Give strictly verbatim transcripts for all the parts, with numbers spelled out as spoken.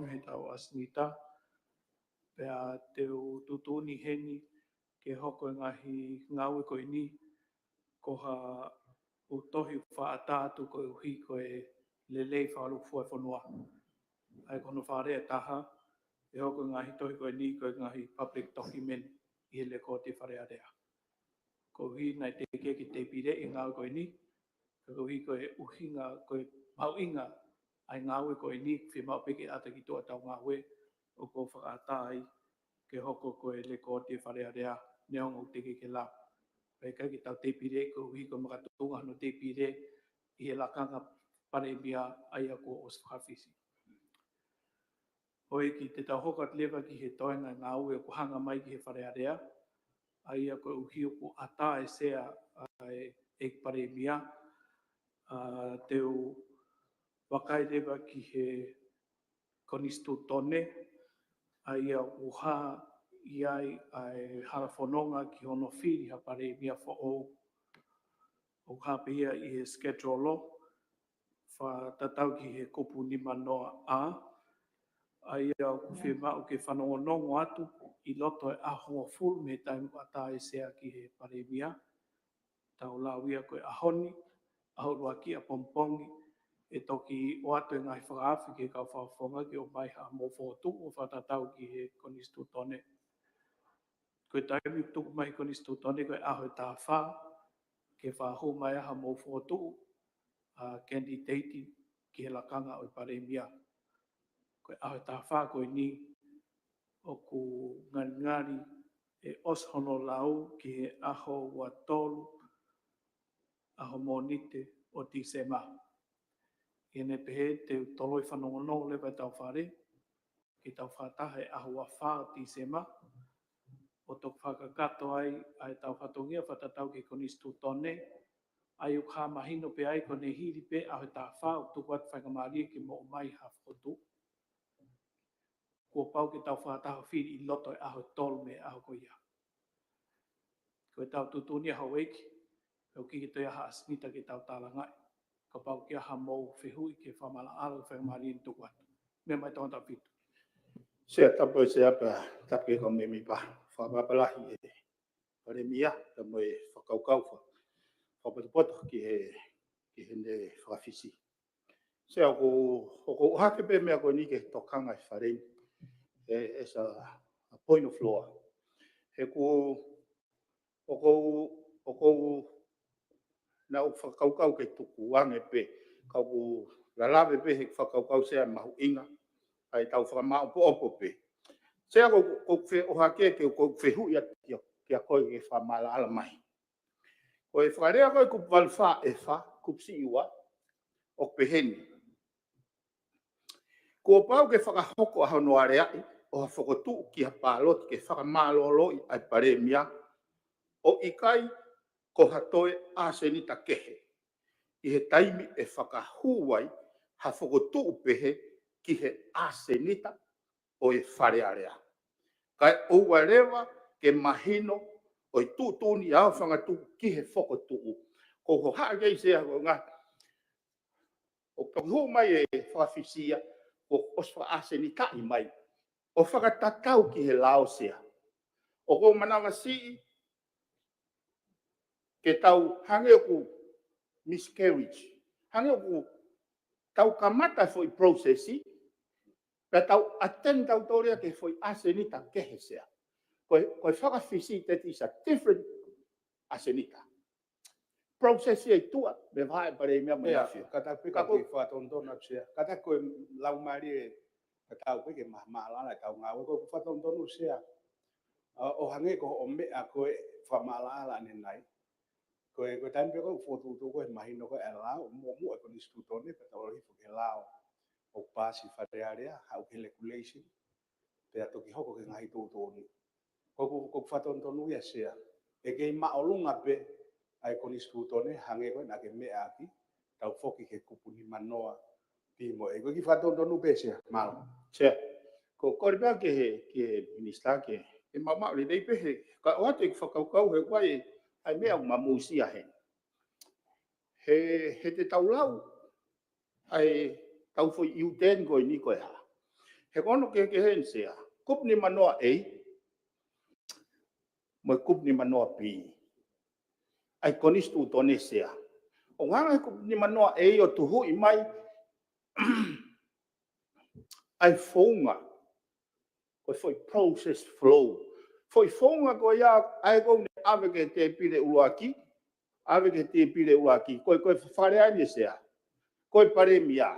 mei heʻetau ʻasenita, pea te u tuʻutuʻuni heni ke hoko e ngaahi ngāue ko eni ko ha ʻū tohi fakaʻatā atu koeʻuhi ko e lelei fakalūkufua e fonua. ʻA ia ko hono fakalea ʻe taha, ʻe hoko e ngaahi tohi ko eni ko e ngaahi public document ʻi he lēkooti ʻa e Fale Alea. Koeʻuhi naʻe teʻeki ke tēpileʻi e ngāue ko eni, ka koeʻuhi ko e ʻuhinga, ko e mahuʻinga ʻa e ngāue ko eni, fiemaʻu pē ke ʻata ki tuʻa ʻetau ngāue, ʻoku ou fakaʻatā ai ke hoko ko e lēkooti ʻa e Fale Alea, neongo ʻoku teʻeki ke lau. Pea ʻikai ke tau tēpileʻi koeʻuhi ko e makatuʻunga hono tēpile ʻi he lakanga Palēmia ʻa ia kuo ʻosi fakafisi. Houʻeiki, te tau hoko atu leva ki he toenga ngāue ʻoku hanga mai ki he Fale Alea, ʻa ia koeʻuhi ʻoku ʻatā e Sea ʻa e ʻEiki Palēmia, ʻa, te u vakai leva ki he Konisitūtone, ʻa ia ʻoku hā ʻi ai ʻa e hala fononga ki hono fili ha Palēmia foʻou. ʻOku hā pē ia ʻi he schedule, fakatatau ki he kupu nima noa A, ʻa ia ʻoku fiemaʻu ke fanongonongo atu ʻi loto he ʻaho hongofulu mei he taimi ʻoku ʻatā e Sea ki he Palēmia. Tau lau ia ko e ʻaho ni, ʻaho ʻuluaki ʻapongipongi, ʻe toki ʻoatu e ngaahi fakaafe ki he kau fakafofonga ke ʻomai haʻamou fokotuʻu ʻo fakatatau ki he Konisitūtone. Ko e taimi ʻoku tuku mai he Konisitūtone ko e ʻaho ʻe taha fā, ke fakahū mai ai haʻamou fokotuʻu, ʻa, candidate ki he lakanga ʻo e Palēmia. Ko e ʻaho ʻe taha fā ko eni ʻoku ngalingali ʻe ʻosi hono lau ki he ʻaho ua tolu, ʻaho Mōnite ʻo Tīsema. ʻI heʻene pehē te u toloi fanongonongo leva ʻetau Fale, ke tau fakataha he ʻaho ua fā ʻo Tīsema, ʻo toki fakakakato ai ʻa ʻetau fatongia fakatatau ki he Konisitūtone, ʻa ia ʻoku hā mahino pē ai ko ʻene hili pē ʻaho ʻe taha fā ʻoku tuku atu faingamālie ke mou ʻomai ha fokotuʻu. Kuo pau ke tau fakataha ʻo fili ʻi loto he ʻaho ʻe tolu mei he ʻaho ko ia. Ko ʻetau tuʻutuʻuni ia Houʻeiki, ʻoku ʻikai ke toe ʻi ai ha ʻasenita ke tau tālangaʻi. Kapau ʻoku ʻi ai haʻamou fehuʻi ke fakamaʻalaʻala, faingamālie ʻeni tuku atu. Meʻa mai Tongatapu fitu. Sea, tapu e Sea pea tapu ki he kau mēmipa. Fakaʻapaʻapa lahi e Palēmia, pea mo e fakakaukau fa-, fakapotopoto ki he, ki heʻene fakafisi. Sea, ʻoku, ʻoku ou ʻohake pē meʻa ko eni ki he tokanga e Fale ni, e, as a, a point of law. He ʻoku, ʻoku, ʻoku, naʻa ku fakakaukau ke tukuange pē, ka ʻoku lalave pē he fakakaukau Sea e mahuʻinga ʻa ʻetau fakamāʻopoʻopo pē. Sea, ʻoku, ʻoku ou fie ʻohake ke, ʻoku ou fehuʻi atu kia, kia koe ke fakamaʻalaʻala mai. Ko e fakalea ko ē kupu valu fā F, kupu siʻi ua, ʻoku pehē ni: Kuo pau ke fakahoko ʻa hono aleaʻi ʻo ha fokotuʻu ki ha pāloti ke fakamālōlōʻi ʻa e Palēmia, ʻo ʻikai ko ha toe ʻasenita kehe, ʻi he taimi ʻe fakahū ai ha fokotuʻu pehē ki he ʻasenita ʻo e Fale Alea. Kae ʻoua leva ke mahino ʻa e tuʻutuʻuni ʻa e fanga tuʻu ki he fokotuʻu. Ko hoʻo haʻa kei Sea ko e ngaahi, ʻo toki hū mai e fakafisi ia, kuo ʻosi fakaʻasenitaʻi mai. ʻO fakatatau ki he lao Sea. ʻOku ou manavasiʻi ke tau hangē ʻoku miscarriage. Hangē ʻoku tau kamata foʻi process, pea tau attend tautolu ia ki he foʻi ʻasenita kehe Sea. Ko e, ko e fakafisi that is a different ʻasenita. Process ia ʻi tuʻa, mei he vahaʻa e Palēmia mo e ʻAfio. Kātaki pē ka ʻoku ou fakatonutonu atu Sea. Kātaki ko e laumālie, ka tau pē ke ma-, maʻalaʻala ʻetau ngāue, ko ʻeku fakatonutonu Sea. ʻA, ʻo hangē ko hoʻo meʻa ko e fakamaʻalaʻala ʻanenai. Ko e, ko e taimi pē ko ē ʻoku fokotuʻutuʻu ko ē he mahino ko ē ʻa e lao, muʻomuʻa e Konisitūtone, pea tau ʻalu hifo ki he lao ʻoku paasi Fale Alea, haʻu ki he regulation, pea toki hoko ki he ngaahi tuʻutuʻuni. Ko ʻeku, ko ʻeku fakatonutonu ia Sea. ʻE kei māʻolunga pē ʻa e Konisitūtone, hangē ko ē naʻa ke meʻa ki ai, tau foki ki he kupu nima noa B mo A. Ko e kiʻi fakatonutonu pē Sea, mālō. Sea, ko e kole pē ki he, ki he Minisitā ke, ke maʻumaʻu lelei pē he, ka ʻoatu e fakakaukau he ʻoku ʻi ai e, ʻa e meʻa ʻoku mamusia heni. He, he te tau lau, ʻa ʻetau foʻi U ten ko eni ko e hā. He ko hono kehekehe eni Sea. Kupu nimanoa A mo e kupu nimanoa B ʻa e konisitūtone Sea. ʻOku hanga he kupu nimanoa A ʻo tuhuʻi mai ʻa e founga, ko e foʻi process flow. Foʻi founga ko ia ʻa ē ʻoku ne ʻave ki he tēpile ʻuluaki, ʻave ki he tēpile ʻuluaki. Ko e, ko e Fale Alea Sea. Ko e Palēmia.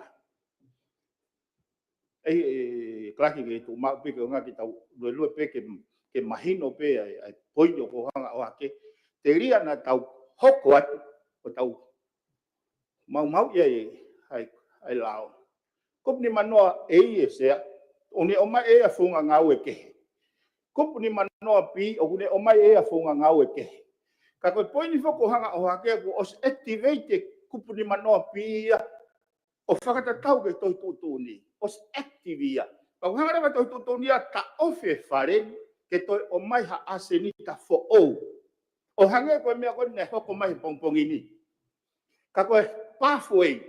ʻE, ʻe, Kalake ke tuʻu maʻu pē ke ʻuhinga ke tau luelue pē ke, ke mahino pē ʻa e, ʻa e poini ʻoku ou hanga ʻo ʻohake. Telia naʻa tau hoko atu, ʻo tau maumauʻi ʻa e, ʻa e, ʻa e lao. Kupu nimanoa A ʻe Sea, ʻoku ne ʻomai ʻe ia founga ngāue kehe. Kupu nimanoa B, ʻoku ne ʻomai ʻe ia founga ngāue kehe. Ka ko e poini foki ʻoku ou hanga ʻo ʻohake kuo ʻosi activate e kupu nimanoa B ia, ʻo fakatatau ki he tohi tuʻutuʻuni, ʻosi active ia. Pea ʻoku hanga leva e tohi tuʻutuʻuni ia ʻo taʻofi e Fale ni, ke toe ʻomai ha ʻasenita foʻou. ʻO hangē ko e meʻa ko eni naʻe hoko mai he pongipongi ni. Ka ko e pathway,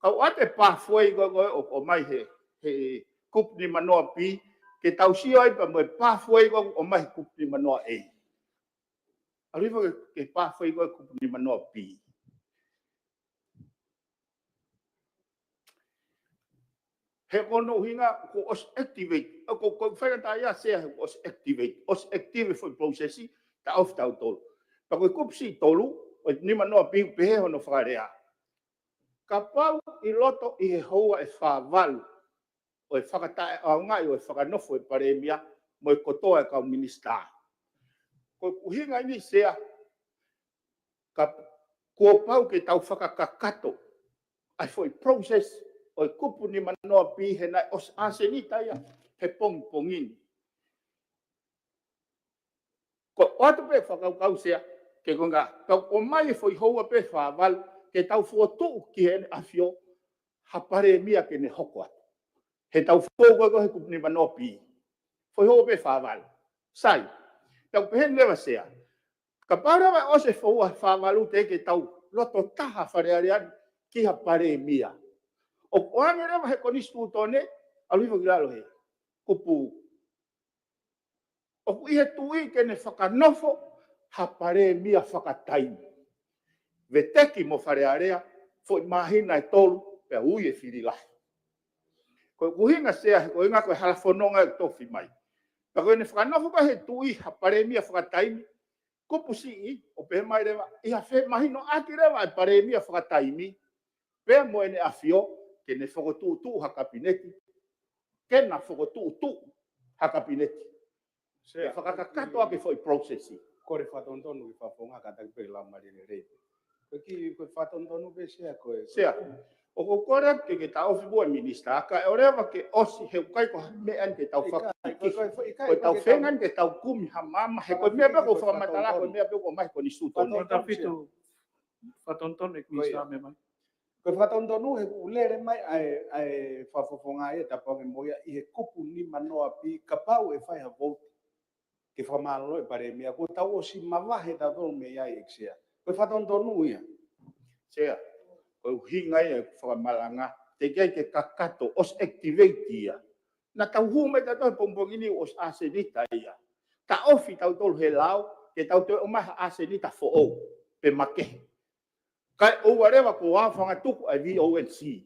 ka ʻoku ʻoatu e pathway ko ē, ko ē ʻoku ʻomai he, he kupu nimanoa B, ke tau sio ai pea mo e pathway ko ē ʻoku ʻomai he kupu nimanoa A. ʻAlu hifo ki he, ki he pathway ko ē kupu nimanoa B. He ko hono ʻuhinga kuo ʻosi activate. ʻA, ko, ko e faingataʻa ia Sea he kuo ʻosi activate. ʻOsi activate foʻi process, taʻofi tautolu. Pea ko e kupu siʻi tolu, ʻo e nimanoa B, pehē hono fakalea: Kapau ʻi loto ʻi he houa ʻe fā valu ʻo e fakataʻeʻaongaʻi ʻo e fakanofo e Palēmia mo e kotoa e kau minisitā, ko e ʻuhinga eni Sea, ka kuo pau ke tau fakakakato ʻa e foʻi process ʻo e kupu nimanoa B he naʻe ʻosi ʻasenita ia he pongipongi ni. Ko e ʻoatu pē fakakaukau Sea, ke ko e ʻuhinga, tau ʻomai e foʻi houa pē fā valu, ke tau fokotuʻu ki heʻene ʻAfio ha Palēmia ke ne hoko atu. He tau fokotuʻu ko ē he kupu nimanoa B. Foʻi houa pē fā valu. Sai. Tau pehē ni leva Sea. Kapau leva ʻosi e houa fā valu teʻeki ke tau loto taha Fale Alea ni ki ha Palēmia, ʻoku ʻoange leva he konisitūtone, ʻalu hifo ki lalo he kupu, ʻoku ʻi he Tuʻi ke ne fakanofo ha Palēmia fakataimi. Veteki mo Fale Alea, foʻi māhina ʻe tolu, pea ui e fili lahi. Ko e ʻuhinga Sea, he ko e ʻuhinga ko e hala fononga ʻe tofi mai. Pea ko ʻene fakanofo ko ē he Tuʻi ha Palēmia fakataimi, kupu siʻi, ʻo pehē mai leva, ʻi ha femahinoʻaki leva e Palēmia fakataimi, pea mo ʻene ʻAfio, ke ne fokotuʻutuʻu ha Kapineti, ke na fokotuʻutuʻu ha Kapineti. Sea, ke fakakakato ʻaki e foʻi process. Kole fakatonutonu ki he fakafofonga, kātaki pē lau mālie lelei. Ko e kiʻi, ko e fakatonutonu pē Sea ko e. Sea, ʻoku ou kole atu ke, ke taʻofi muʻa e minisitā, kae ʻoua leva ke ʻosi he ʻoku ʻikai ko ha meʻa eni ke tau fakakikihi. Ko e tau feinga eni ke tau kumi ha maama, he ko e meʻa pē ʻoku ou fakamatala, ko e meʻa pē ʻoku ʻomai he konisitūtone. Fakatonutonu, Sea. Fakatonutonu e minisitā meʻa mai. Ko e fakatonutonu he kuo lele mai ʻa e, ʻa e fakafofonga ia, tapu ange mo ia ʻi he kupu nimanoa B, kapau ʻe fai ha vote ke fakamālōlō e Palēmia, kuo tau ʻosi mavahe tautolu mei ai ʻEiki Sea. Ko e fakatonutonu ia. Sea, ko e ʻuhinga ia e fakamalanga, teʻeki ai ke kakato, ʻosi activate ia. Naʻa tau hū mai tautolu he pongipongi ni ʻosi ʻasenita ia. Taʻofi tautolu he lao, ke tau toe ʻomai ha ʻasenita foʻou, pe makehe. Kae ʻoua leva kuo ʻalu ʻo fakatuku ʻa e V O N C.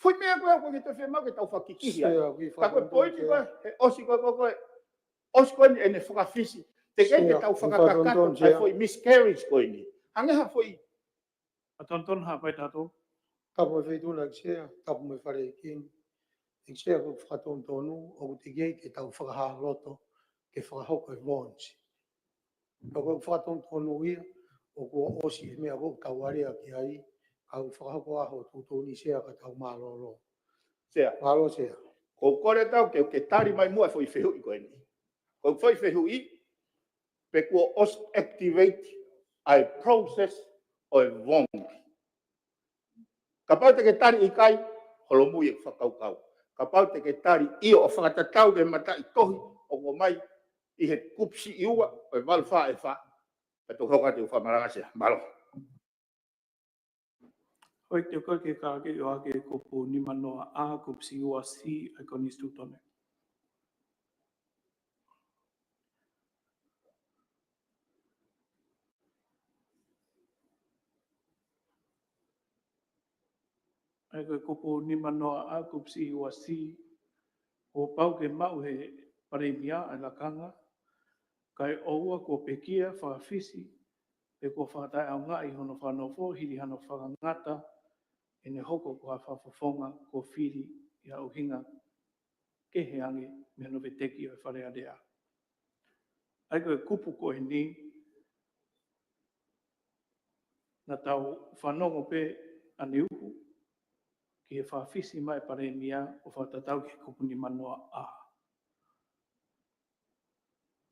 Foʻi meʻa ko ē ʻoku ʻikai ke toe fiemaʻu ke tau fakakikihi ai. Sea, ʻoku ou fakatonutonu Sea. Ka ko e poini ko ē, he ʻosi ko ē, ko ē, ʻosi ko eni ʻene fakafisi. Teʻeki ke tau fakakakato ʻa e foʻi miscarriage ko eni. Hangē ha foʻi. Fakatonutonu Haʻapai tautolu. Tapu mo e Feituʻuna ʻEiki Sea, tapu mo e Fale ʻEiki ni. ʻEiki Sea, ko e fakatonutonu, ʻoku teʻeki ai ke tau fakahā loto ke fakahoko e vote. Ka ko e fakatonutonu ia, ʻoku ʻosi e meʻa ʻoku tau alea ki ai, ka ʻoku fakahoko ʻa hoʻo tuʻutuʻuni Sea ka tau mālōlō. Sea. Mālō Sea. ʻOku ou kole atu ke, ke tali mai muʻa e foʻi fehuʻi ko eni. Ko e foʻi fehuʻi, pe kuo ʻosi activate ʻa e process ʻo e vote. Kapau te ke tali ʻikai, holomui e fakakaukau. Kapau te ke tali ʻio ʻo fakatatau ki he mataʻitohi ʻoku ʻomai ʻi he kupu siʻi ua ʻo e valu fā ʻe fā, pea toki hoko atu e fakamalanga Sea. Mālō. Houʻeiki, te u kole ke ke ʻohake e kupu nima noa A, kupu siʻi ua C ʻa e Konisitūtone. ʻA ia ko e kupu nima noa A, kupu siʻi ua C, kuo pau ke maʻu ʻe he Palēmia ʻa e lakanga, kae ʻoua kuo pekia, fakafisi, pe kuo fakataʻeʻaongaʻi hono fakanofo hili hano fakangata ʻene hoko ko ha fakafofonga kuo fili ʻi ha ʻuhinga kehe ange mei hono veteki ʻo e Fale Alea. ʻA ia ko e kupu ko eni, naʻa tau fanongo pē ʻaneuhu ki he fakafisi mai ʻa e Palēmia ʻo fakatatau ki he kupu nima noa A.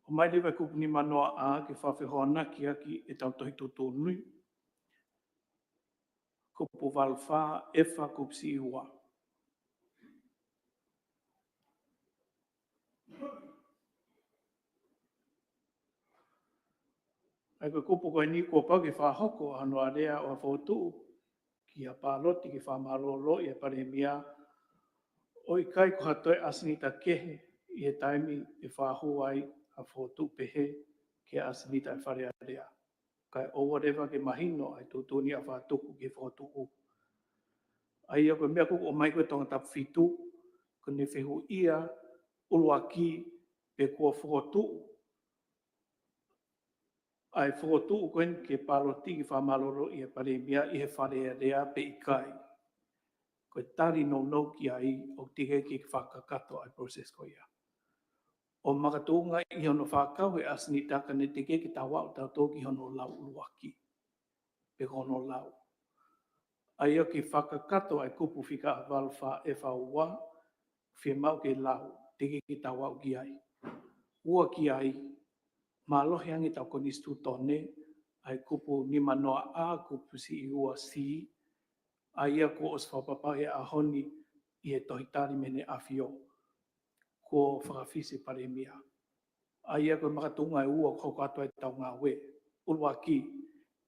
ʻOmai leva e kupu nima noa A ke fakafehoanaki ʻaki ʻetau tohi tuʻutuʻuni, kupu valu fā F, kupu siʻi ua. ʻA ia ko e kupu ko eni, kuo pau ke fakahoko hano alea ʻo ha fokotuʻu ki ha pāloti ke fakamālōlōʻi ʻa e Palēmia, ʻo ʻikai ko ha toe ʻasenita kehe ʻi he taimi ʻe fakahū ai ha fokotuʻu pehē ki he ʻasenita ʻa e Fale Alea. Kae ʻoua leva ke mahino ʻa e tuʻutuʻuni ʻa e fakatuku ki he fokotuʻu. ʻA ia ko e meʻa ʻoku ʻomai ko e Tongatapu fitu, ko ʻene fehuʻia ʻuluaki pe kuo fokotuʻu ʻa e fokotuʻu ko eni ke pāloti ke fakamālōlōʻi ʻa e Palēmia ʻi he Fale Alea pe ʻikai. Ko e tali nounou ki ai ʻoku teʻeki ke fakakakato ʻa e process ko ia. ʻO makatuʻunga ʻi hono fakakau ʻe he ʻasenita ka ne teʻeki ke tau aʻu tautolu ki hono lau ʻuluaki pe ko hono lau. ʻA ia ke fakakakato ʻa e kupu fika valu fā F ua, fiemaʻu ke lau, teʻeki ke tau aʻu ki ai. Ua ki ai, mālohi ange ʻetau Konisitūtone, ʻa e kupu nima noa A, kupu siʻi ua C, ʻa ia kuo ʻosi fakapapauʻi he ʻaho ni ʻi he tohi tali mei heʻene ʻAfio, kuo fakafisi ʻe he Palēmia. ʻA ia ko e makatuʻunga ʻe ua ʻoku hoko atu ai ʻetau ngāue. ʻUluaki,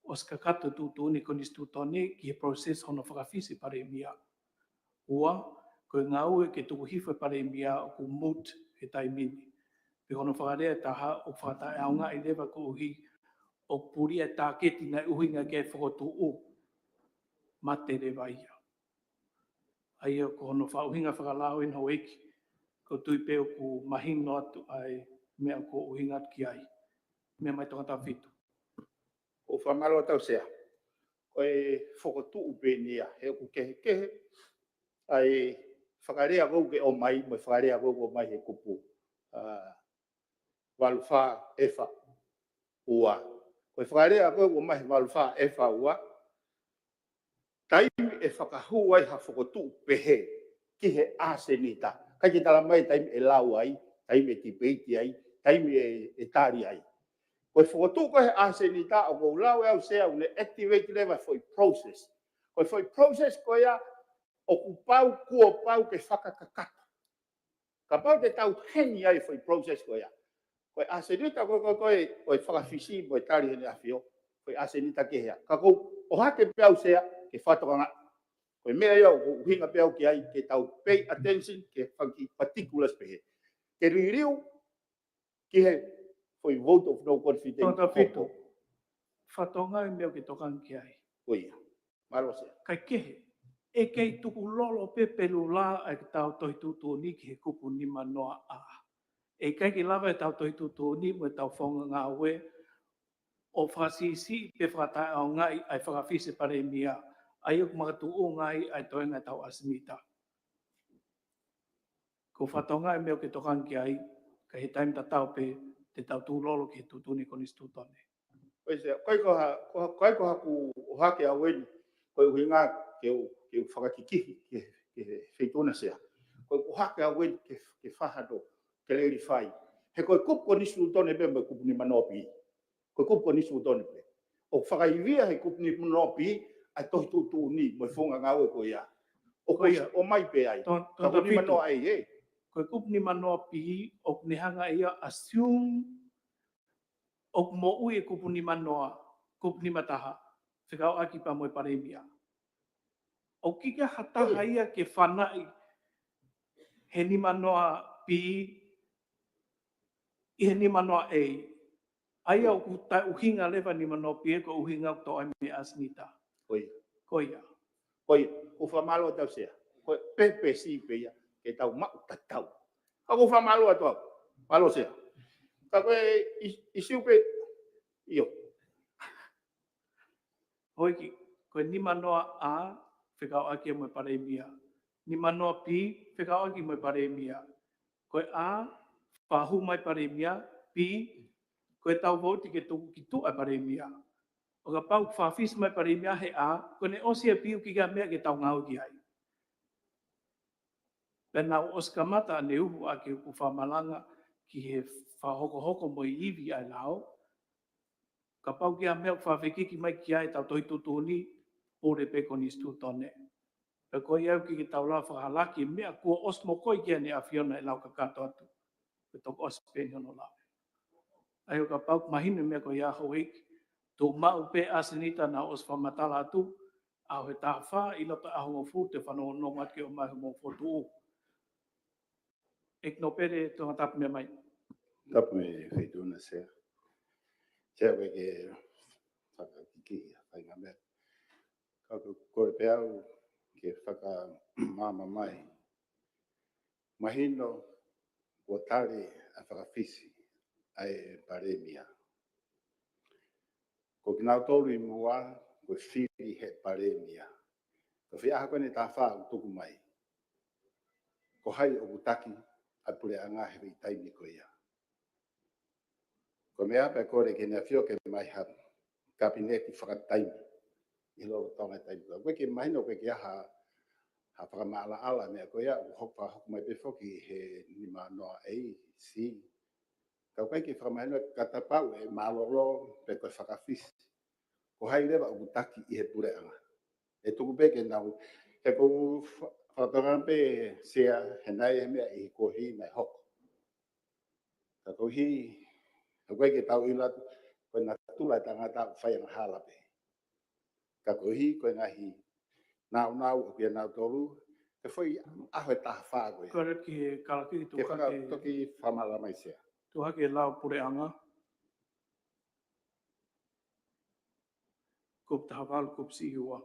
ʻosi kakato e tuʻutuʻuni Konisitūtone ki he process hono fakafisi ʻe he Palēmia. Ua, ko e ngāue ke tuku hifo e Palēmia ʻoku moot he taimi ni. Pe ko hono fakalea ʻe taha, ʻoku fakataʻeʻaongaʻi leva koeʻuhi ʻoku pulia e tāketi naʻe ʻuhinga ki ai e fokotuʻu, mate leva ia. ʻA ia ko hono fakaʻuhinga fakalao eni, Houʻeiki, ʻoku ou tui pē ʻoku mahino atu ʻa e meʻa ʻoku ou ʻuhinga atu ki ai. Meʻa mai Tongatapu fitu. ʻOku ou fakamālō atu, Sea. Ko e fokotuʻu pē eni ia, he ʻoku kehekehe ʻa e fakalea ko ē ʻoku ke ʻomai mo e fakalea ko ē ʻoku ʻomai he kupu, ā, valu fā F ua. Ko e fakalea ko ē ʻoku ʻomai he valu fā F ua, taimi ʻe fakahū ai ha fokotuʻu pehē ki he ʻasenita. ʻIkai ke talamai taimi ʻe lau ai, taimi ʻe tipeiti ai, taimi ʻe, ʻe tali ai. Ko e fokotuʻu ko ē he ʻasenita, ʻoku ou lau ʻe au, Sea, ʻoku ne activate leva e foʻi process. Ko e foʻi process ko ia, ʻoku pau, kuo pau ke fakakakato. Kapau te tau heni ai e foʻi process ko ia, ko e ʻasenita ko ē, ko ē, ko ē, ko e fakafisi mo e tali heʻene ʻAfio, ko e ʻasenita kehe ia. Ka ʻoku ou ʻohake pē au, Sea, ke fakatokangaʻi. Ko e meʻa ia ʻoku ou ʻuhinga pē au ki ai, ke tau pay attention ki he fanga kiʻi particulars pehē. Ke liliu ki he foʻi vote of no confidence. Tongatapu fitu. Fakatokangaʻi e meʻa ʻoku ke tokanga ki ai. Ko ia. Mālō, Sea. Kae kehe, ʻe kei tukulolo pē pe lula ʻa ʻetau tohi tuʻutuʻuni ki he kupu nima noa A. ʻE ʻikai ke lava ʻetau tohi tuʻutuʻuni mo ʻetau founga ngāue ʻo fakasiʻisiʻi pe fakataʻeʻaongaʻi ʻa e fakafisi ʻe he Palēmia, ʻa ia ʻoku makatuʻunga ai ʻa e toenga ʻetau ʻasenita. ʻOku ou fakatokangaʻi e meʻa ʻoku ke tokanga ki ai, ka ʻi he taimi tatau pē te tau tukulolo ki he tuʻutuʻuni Konisitūtone. Ko ia, Sea, ko ia ko ha, ko ha, ko ia ko haʻaku ʻohake au eni, ko e ʻuhinga ke u, ke u fakakikihi ki he, ki he feituʻu na, Sea. Ko e ʻohake au eni ke, ke fakahā, ke lelei fai. He ko e kupu Konisitūtone pē mo e kupu nima noa B. Ko e kupu Konisitūtone pē. ʻOku fakaivia he kupu nima noa B ʻa e tohi tuʻutuʻuni mo e founga ngāue ko ia. ʻOku ʻomai pē ai. Ko ia. Ton-, ka ko e kupu nima noa A, ē. Ko e kupu nima noa B, ʻoku ne hanga ia ʻo assume ʻoku moʻui e kupu nima noa, kupu nima taha, fekauʻaki pea mo e Palēmia. ʻOku ʻikai ha taha ia ke fanaʻi he nima noa B ʻi he nima noa A. ʻA ia ʻoku taʻeʻuhinga leva nima noa B ko e ʻuhinga ʻoku tō ai mei ʻAsenita. Ko ia. Ko ia. Ko ia, ʻoku fakamālō atu Sea. Ko e pēpē siʻi pē ia, ke tau maʻu tatau. Ka ʻoku fakamālō atu au. Mālō Sea. Ka ko e ʻi-, ʻisiū pē, ʻio. Houʻeiki, ko e nima noa A, fekauʻaki mo e Palēmia. Nima noa B, fekauʻaki mo e Palēmia. Ko e A, fakahū mai Palēmia, B, ko e tau vouti ke tuku ki tuʻa e Palēmia. ʻO kapau ʻoku fakafisi mai Palēmia he A, ko ʻene ʻosi e B ʻoku ʻikai ha meʻa ke tau ngāue ki ai. Pea naʻa ku ʻosi kamata ʻaneuhu ʻaki ʻeku fakamalanga ki he fakahokohoko mo e ivi ʻa e lao. Kapau ʻoku ʻi ai ha meʻa ʻoku fakafekiki mai ki ai ʻetau Tohi Tuʻutuʻuni, pule pē Konisitūtone. Pea ko ia ʻoku ʻikai ke tau lava fakahalaki e meʻa kuo ʻosi mokoi ki ai ʻEne ʻAfio naʻe lau kakato atu. Ko e toki ʻosi pē ʻeni hono lave. ʻA ia ʻo kapau ʻoku mahino e meʻa ko ia Houʻeiki, tuʻu maʻu pē ʻAsenita naʻa ku ʻosi fakamatala atu, ʻaho ʻe taha fā ʻi loto ʻaho hongofulu te u fanongonongo atu ke ʻomai hoʻomou fokotuʻu. ʻEiki Nōpele Tongatapu, meʻa mai. Tapu mo e Feituʻu na Sea. Sea, ʻoku ʻikai ke fakakiki ha faʻahinga meʻa. Ka ko e, ko e pē au ke fakamaama mai. Mahino kuo tali ʻa e fakafisi ʻa e Palēmia. Ko kinautolu ʻi muʻa, ko e fili he Palēmia. Ko e fie ʻaho ko eni ʻe taha fā ʻoku tuku mai. Ko hai ʻoku taki ʻa e puleʻanga he foʻi taimi ko ia. Ko e meʻa pē ʻoku kole ki heʻene ʻAfio ke ʻomai ha kapineti fakataimi. ʻI loto ʻo e taimi ko ia. ʻOku ʻikai ke mahino, ʻoku ʻikai ke ʻi ai ha, ha fakamaʻalaʻala meʻa ko ia, ʻoku hoko, fakahoko mai pē foki he nima noa A, C. Ka ʻoku ʻikai ke fakamahino ka tapau ʻe mālōlō pe ko e fakafisi. Ko hai leva ʻoku taki ʻi he puleʻanga. ʻE tuku pē ke nau, he ʻoku fa-, fakatokanga pē Sea he naʻe ʻi ai e meʻa ʻi he kuohili naʻe hoko. Ka koeʻuhi, he ʻoku ʻikai ke tau ʻilo atu, ko e natula e tangata ʻoku fai angahala pē. Ka koeʻuhi, ko e ngaahi naunau ʻoku ʻi ai ʻanautolu, ke foʻi ʻaho ʻe taha fā ko ia. Ko e ki he kalaki tu ke faka-, hake, toki fakamālō mai Sea. Tu hake lau puleʻanga. Kupu taha valu, kupu siʻi ua.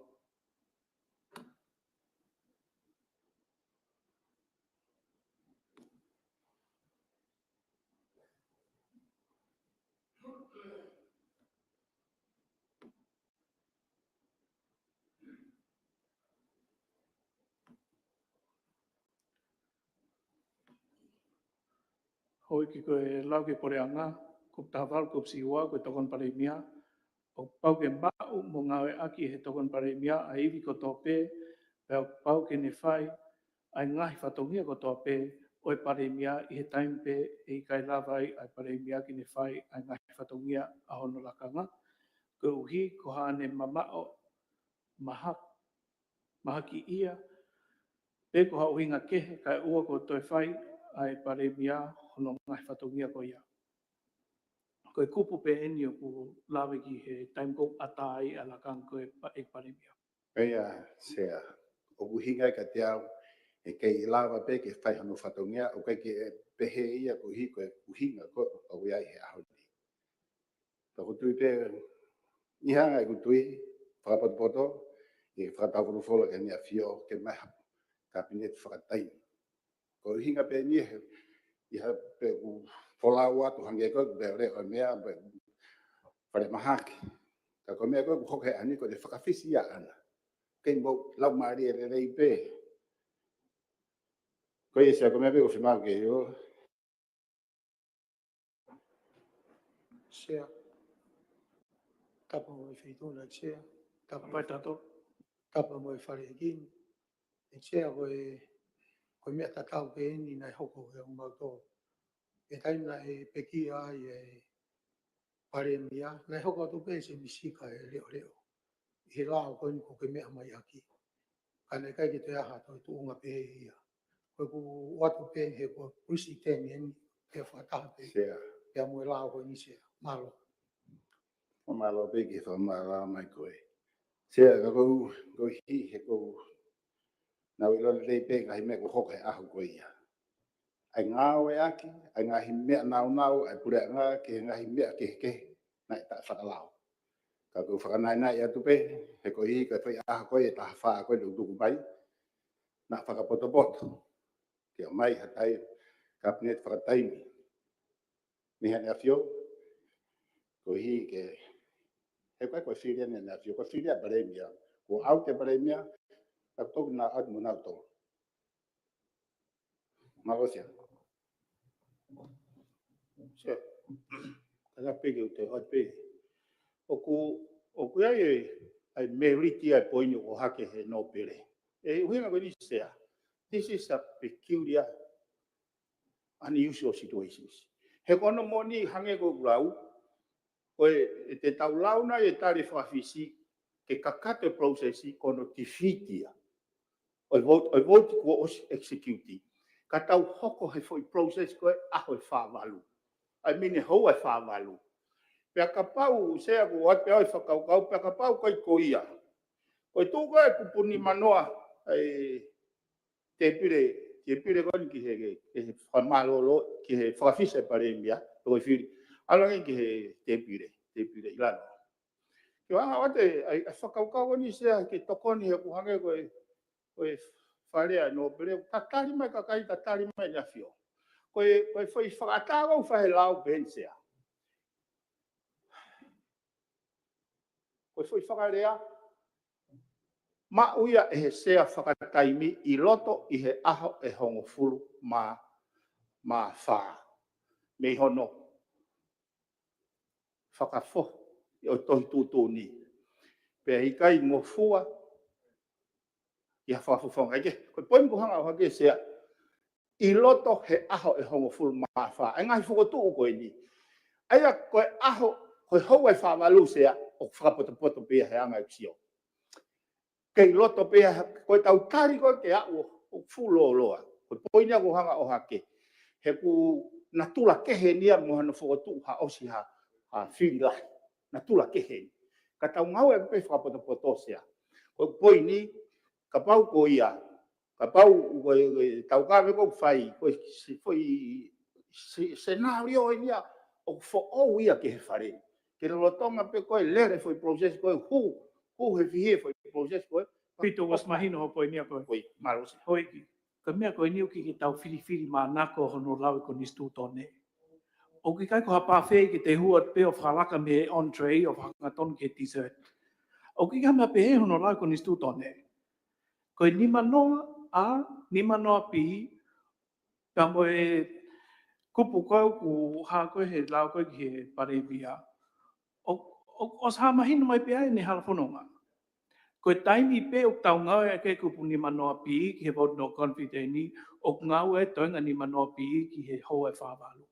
Houʻeiki, ko e lau ki he puleʻanga, kupu taha valu, kupu siʻi ua, ko e tokoni Palēmia, ʻoku pau ke maʻu mo ngāueʻaki ʻe he tokoni Palēmia ʻa e ivi kotoa pē, pea ʻoku pau ke ne fai ʻa e ngaahi fatongia kotoa pē ʻo e Palēmia ʻi he taimi pē ʻe ʻikai lava ai ʻa e Palēmia ke ne fai ʻa e ngaahi fatongia ʻa hono lakanga, koeʻuhi ko haʻane mamaʻo maha-, mahakiʻia, pe ko ha ʻuhinga kehe kae ʻoua kuo toe fai ʻe he Palēmia hono ngaahi fatongia ko ia. Ko e kupu pē ʻeni ʻoku lave ki he taimi ʻoku ʻatā ai ʻa e lakanga ko e pa-, ʻEiki Palēmia. ʻIo, Sea, ʻoku ʻuhinga ia kiate au, ʻe ʻikai lava pē ke fai hono fatongia, ʻoku ʻikai ke pehē ia koeʻuhi ko e ʻuhinga ko ē ʻoku ʻi ai he ʻaho ni. Pea ʻoku ou tui pē, ʻi he anga ʻeku tui, fakapotopoto, ʻe fakataufolofolo ki heʻene ʻAfio, ke ʻomai ha kapineti fakataimi. Ko e ʻuhinga pē ʻeni he, ʻi he pē ʻoku folau atu hangē ko e pē ʻo e meʻa, pē falemahaki. Ka ko e meʻa ko ē ʻoku hoko he ʻaho ni ko e fakafisi ia ʻaʻana. Kei mou lau mālie lelei pē. Ko ia Sea, ko e meʻa pē ʻoku ou fiemaʻu ke ʻilo. Sea. Tapu mo e Feituʻu na Sea. Tapu mo e Tapu. Tapu mo e Fale ʻEiki ni. ʻE Sea, ko e, ko e meʻa tatau pē ʻeni naʻe hoko ʻi he ʻomautolu. ʻI he taimi naʻe pekia ai e Palēmia, naʻe hoko atu pē se misika e leʻoleʻo. ʻI he lao ko eni ʻoku ke meʻa mai ʻaki. Ka naʻe ʻikai ke toe ʻi ai ha toe tuʻunga pehē ia. Ko ʻeku ʻoatu pē he ko e precedent ʻeni, pea fakataha pē. Sea. Pea mo e lao ko eni Sea. Mālō. Mālō pē ki he fakamālō mai ko ē. Sea, ka ʻoku ou, ʻoku ou ʻi he ʻoku ou Naʻa nau ʻilo lelei pē ngaahi meʻa kuo hoko he ʻaho ko ia. ʻA e ngāueʻaki ʻa e ngaahi meʻa naunau ʻa e puleʻanga ki he ngaahi meʻa kehekehe naʻe taʻefakalao. Ka ʻoku ou fakanaʻinaʻi atu pē, he ko e hā ko e foʻi ʻaho ko ē ʻe taha fā ko ē ʻoku tuku mai, naʻa fakapotopoto ke ʻomai ha taimi, Kapineti fakataimi mei Heʻene ʻAfio, koeʻuhi ke, he ko e, ko e fili ʻeni ʻa Heʻene ʻAfio, ko e fili ʻa e Palēmia, kuo ʻoatu ʻe he Palēmia, ka toki na ʻoatu mo nau tō. Mālō Sea. Sea. Ka na peke u te ʻoatu pē. ʻOku, ʻoku ʻi ai e, ʻa e meliti ʻa e poini ʻoku ʻohake he nōpele. ʻE ʻuhinga ko eni Sea. This is a peculiar, unusual situations. He ko hono moʻoni hangē ko ʻeku lau, ko e, ʻe te tau lau nai e tali fakafisi, ke kakato e process ko hono tifiti ia ʻo e vote, ʻo e vote kuo ʻosi execute. Ka tau hoko he foʻi process ko e ʻaho ʻe fā valu. I mean, houa ʻe fā valu. Pea kapau Sea kuo ʻoatu pē ʻa e fakakaukau, pea kapau ko e ko ia. Ko e tuʻu ko ē kupu nimanoa, ʻa e tēpile, tēpile ko eni ki he, ki he fakamālōlō, ki he fakafisi ʻa e Palēmia, ko e fili. ʻAlu ange ki he tēpile, tēpile ʻi lalo. Ke ʻoange ʻa e, ʻa e, ʻa e fakakaukau ko eni Sea ke tokoni he ʻoku hangē ko e, ko e fale ʻa e nōpele, tatali mai kakai, tatali mai Heʻene ʻAfio. Ko e, ko e foʻi fakaʻatā ʻoku fai he lao pē eni Sea. Ko e foʻi fakalea, maʻu ia ʻe he Sea fakataimi ʻi loto ʻi he ʻaho ʻe hongofulu mā, mā fā. Mei hono fakafoʻi ʻo e tohi tuʻutuʻuni. Pea ʻikai ngofua ʻi ha fakafofonga. Ke, ko e poini ʻoku hanga ʻo ʻohake Sea. ʻI loto he ʻaho ʻe hongofulu mā fā. ʻA e ngaahi fokotuʻu ko eni. ʻA ia ko e ʻaho, ko e houa ʻe fā valu Sea, ʻoku fakapotopoto pē ia he anga ʻeku sio. Kei loto pē ia, ko e tau tali ko ē ke aʻu ʻo fuʻu lōloa. Ko e poini ia ʻoku hanga ʻo ʻohake. He ʻoku natula kehe eni ia mo hano fokotuʻu ha ʻosi ha, ha fili lahi. Natula kehe eni. Ka tau ngāue pē fakapotopoto Sea. Ko e poini, kapau ko ia, kapau ko e, ko e tau kave ko ē ʻoku fai, ko e si-, foʻi si-, senālio eni ia, ʻoku foʻou ia ki he fale. Ke lolotonga pē ko e lele foʻi process ko ē hū, hū he fihi foʻi process ko ē. Pito, ʻosi mahino hoʻo poini ia ko ē. Ko ia, mālō Sea. Houʻeiki, ko e meʻa ko eni ʻoku ʻikai ke tau filifili manako hono lau e konisitūtone. ʻOku ʻikai ko ha buffet ke te hū atu pē ʻo fakalaka mei he entree ʻo fakahangatonu ki he dessert. ʻOku ʻikai ha meʻa pehē hono lau e konisitūtone. Ko e nimanoa A, nimanoa B, pea mo e kupu ko ē ʻoku hā ko ē he lau ko ē ki he Palēmia. ʻO, ʻo, ʻosi hā mahino mai pē ʻa ʻene hala fononga. Ko e taimi pē ʻoku tau ngāueʻaki e kupu nimanoa B ki he vote no confidence, ʻoku ngāue e toenga nimanoa B ki he houa ʻe fā valu.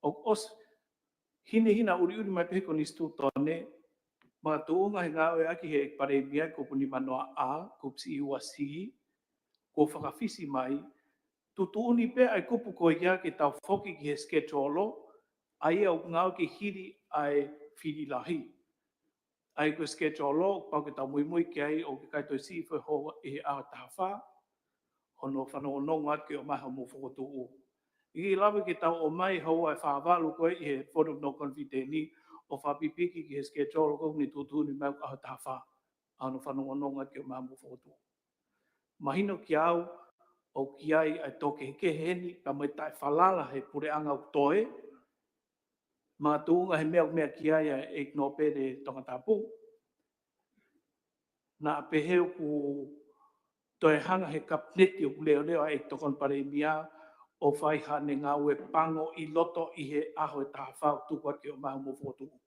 ʻOku ʻosi hinehina ʻuliʻuli mai pē he konisitūtone, makatuʻunga he ngāueʻaki he Palēmia e kupu nimanoa A, kupu siʻi ua C, kuo fakafisi mai, tuʻutuʻuni pē ʻa e kupu ko ia ke tau foki ki he schedule, ʻa ia ʻoku ngāueʻaki hili ʻa e fili lahi. ʻA ia ko e schedule, pau ke tau muimui ki ai ʻoku ʻikai toe siʻi foʻi houa ʻi he ʻaho ʻe taha fā, hono fanongonongo atu ke ʻomai hoʻomou fokotuʻu. ʻIkai lava ke tau ʻomai houa ʻe fā valu ko ē ʻi he vote of no confidence, ʻo fakapipiki ki he schedule ko ē ʻoku ne tuʻutuʻuni mai ʻaho ʻe taha fā, ʻa hono fanongonongo atu ke ʻomai hoʻomou fokotuʻu. Mahino kiate au, ʻoku ʻi ai ʻa e tō kehekehe eni, pea mo e taʻefalala he puleʻanga ʻoku toe, makatuʻunga he meʻa ʻoku meʻa ki ai ʻa e ʻEiki Nōpele Tongatapu. Naʻa pehē ʻoku toe hanga he Kapineti ʻoku leʻoleʻo ʻa e ʻEiki Tokoni Palēmia ʻo fai haʻane ngāue pango ʻi loto ʻi he ʻaho ʻe taha fā ʻoku tuku atu ke ʻomai hoʻomou fokotuʻu.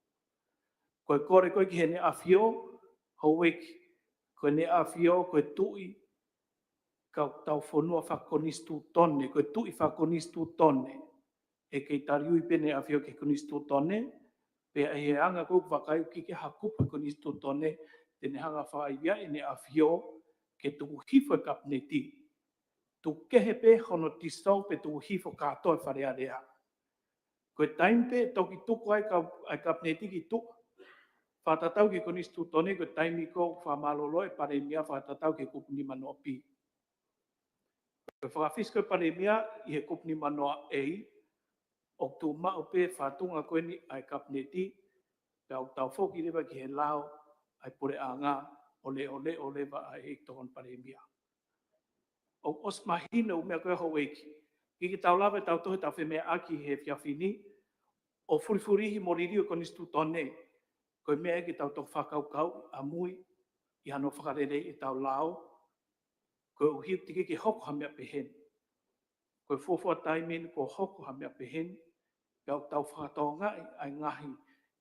Ko e kole ko ē ki Heʻene ʻAfio, Houʻeiki, ko Heʻene ʻAfio, ko e tuʻi, kau tau fonua fakakonisitūtone, ko e tuʻi fakakonisitūtone. ʻE kei taliui pē ʻEne ʻAfio ki he konisitūtone, pea ʻi he anga ko ē ʻoku vakai ʻoku ʻikai ke ʻi ai ha kupu he konisitūtone, te ne hanga fakaivia ʻEne ʻAfio, ke tuku hifo e Kapineti. Tuku kehe pē hono dissolve pe tuku hifo kātoa e Fale Alea. Ko e taimi pē toki tuku ai ka, ʻa e Kapineti ki tuʻa, fakatatau ki he konisitūtone, ko e taimi ko ē fakamālōlō e Palēmia fakatatau ki he kupu nimanoa B. Ko e fakafisi ko ē Palēmia ʻi he kupu nimanoa A, ʻoku tuʻu maʻu pē fatunga ko eni ʻa e Kapineti, pea ʻoku tau foki leva ki he lao ʻa e puleʻanga ʻo leʻoleʻo leva ʻa e ʻEiki Tokoni Palēmia. ʻOku ʻosi mahino ʻa e meʻa ko ē houʻeiki. ʻIkai ke tau lava ʻo tau toe tau femeʻaʻaki he efiafi ni, ʻo fulifulihi mo liliu e Konisitūtone, ko e meʻa ia ke tau toki fakakaukau ʻamui ʻi hano fakaleleiʻi ʻetau lao, koeʻuhi ʻoku teʻeki ke hoko ha meʻa pehē ni. Ko e fuofua taimi eni kuo hoko ha meʻa pehē ni, pea ʻoku tau fakatokangaʻi ʻa e ngaahi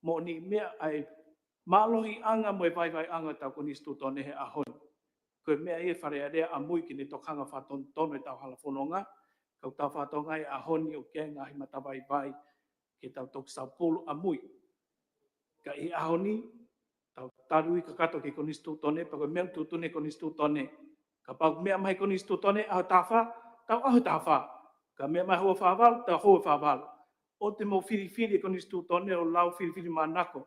moʻoniʻi meʻa, ʻa e mālohiʻanga mo e vaivaiʻanga ʻetau Konisitūtone he ʻaho ni. Ko e meʻa ia ʻa e Fale Alea ʻamui ke ne toki hanga ʻo fakatonutonu ʻetau hala fononga, ka ʻoku tau fakatokangaʻi he ʻaho ni ʻoku ʻi ai e ngaahi matavaivai ke tau toki saupulu ʻamui. Ka ʻi he ʻaho ni, tau tali ui kakato ki he Konisitūtone, pea ko e meʻa ʻoku tuʻutuʻuni he Konisitūtone. Kapau ʻoku meʻa mai he Konisitūtone, ʻaho ʻe taha fā, tau ʻaho ʻe taha fā. Ka meʻa mai he houa ʻe fā valu, tau houa ʻe fā valu. ʻOua te mou filifili e Konisitūtone ʻo lau filifilimānako.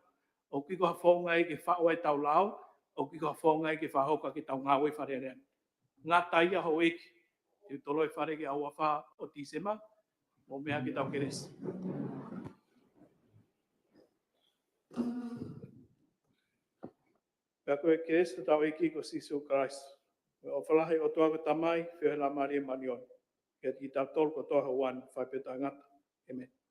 ʻOku ʻikai ko ha founga ia ke faʻu ai ʻetau lao, ʻoku ʻikai ko ha founga ia ke fakahoko ʻaki ʻetau ngāue ʻi he Fale Alea ni. Ngata ia houʻeiki, te u toloi e fale ki he ʻaho ua fā ʻo Tīsema, mou meʻa ke tau kelesi. Pea ko e kelesi ʻa hotau ʻEiki ko Sīsū Kalaisi, mo e ʻofa lahi ʻa e ʻOtua ko e Tamai, feohi ʻa e Laumālie Māʻoniʻoni, ke ʻiate kitautolu kotoa he ʻaho ni, fai pē ʻo taʻengata. ʻĒmeni.